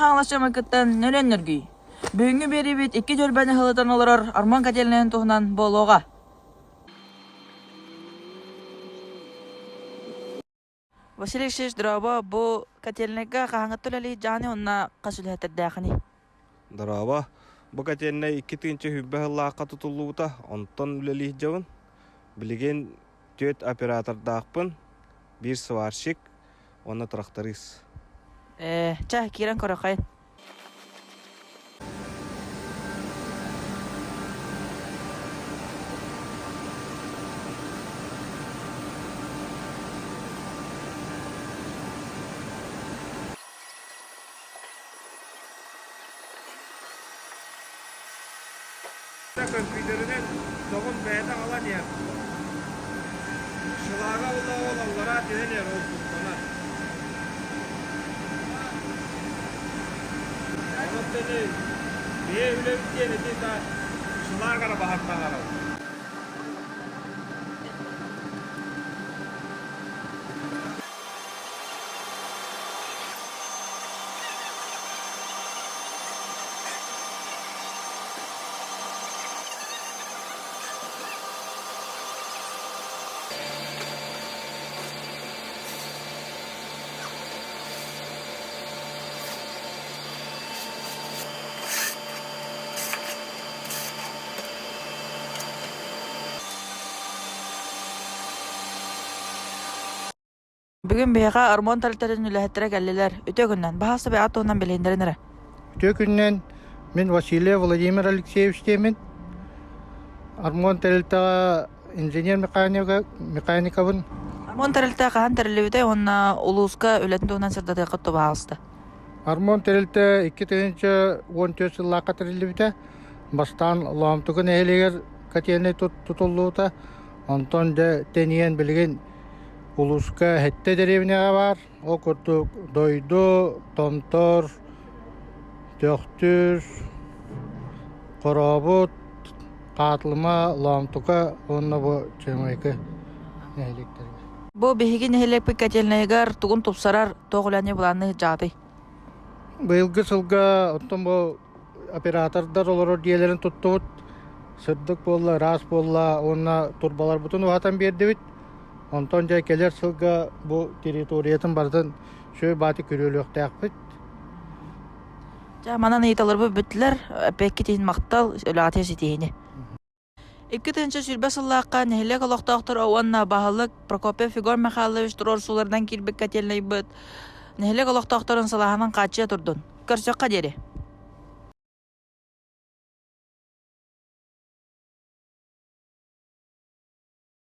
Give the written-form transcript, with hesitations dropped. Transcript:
Хаҥалас Чамакыттан Нөрүөн Нөргүй. Бүгүҥҥү биэриибит икки түөлбэни ыһылытан олорор Арман котельнайын туһунан буолуоҕа. Василий Алексеевич, дорообо, бу котельнайга хаһааҥҥыттан үлэлии дьааны уонна хас үлэһиттэрдээхиний? Дорообо. Бу котельнай 2020 сыллаахха тутуллубута, онтон үлэлии сылдьабын. Билигин түөрт оператордаахпын, биир сварщик уонна тракторист. Ээ, чэ, киирэн көрөххөйүн. Көмпүүтэринэн доҕун бэйэтэ аҕалан иһэр. Шылаага буолла ол аллараа түһэн иһэр ол куттанар. Онон тэни бэйэ үлэбит диэн ити да шылаага эрэ баһар таҥарабыт. Бүгүн биһиэхэ Ормон тэрилтэтин үлэһиттэрэ кэллилэр. Үтүө күнүнэн. Баһаалыста бэйэҕит туһунан билиһиннэрин эрэ. Үтүө күнүнэн. Мин Васильев Владимир Алексеевич диэммин. Армон тэрилтэҕэ инженер-механика механикабын. Армон тэрилтэ хаһан тэриллибитэй уонна улууска үлэтин туһунан сырдатыаххыт дуо баһаалыста? Армон тэрилтэ 2014 сыллаахха тэриллибитэ. Бастаан Лоомтуку нэһилиэгэр котельнай тутуллубута. Онтон дьэ тэнийэн билигин Улууска сэттэ дэриэбинэҕэ баар. Ол курдук Дойду, Томтор, Төхтүр, Хорообут, Хаатылыма, Лоомтука уонна бу Чыамайыкы нэһилиэктэригэр. Бу биһиги нэһилиэкпит котельнайыгар тугун тупсарар, туох үлэни былаанныыр дьаатый? Быйылгы сылга оттон бу оператордар олорор дьиэлэрин туттубут. Сырдык буолла, ыраас буолла уонна турбаларбытын уһатан биэрдибит. Онтон дьэ кэлэр сылга бу территориятын барытын сүр бааты күрүөлүөхтээхпит. Дьэ, манан ыйыталарбыт бүттүлэр. Эппиэккит иһин махтал, үлэҕитигэр ситиһиини. 2020 сыллаахха нэһилиэк олохтоохторо уонна баһылык Прокопьев Егор Михайлович туруорсууларынан киирбит котельнайбыт нэһилиэк олохтоохторун сылааһынан хааччыйа турдун. Көрсүөххэ диэри.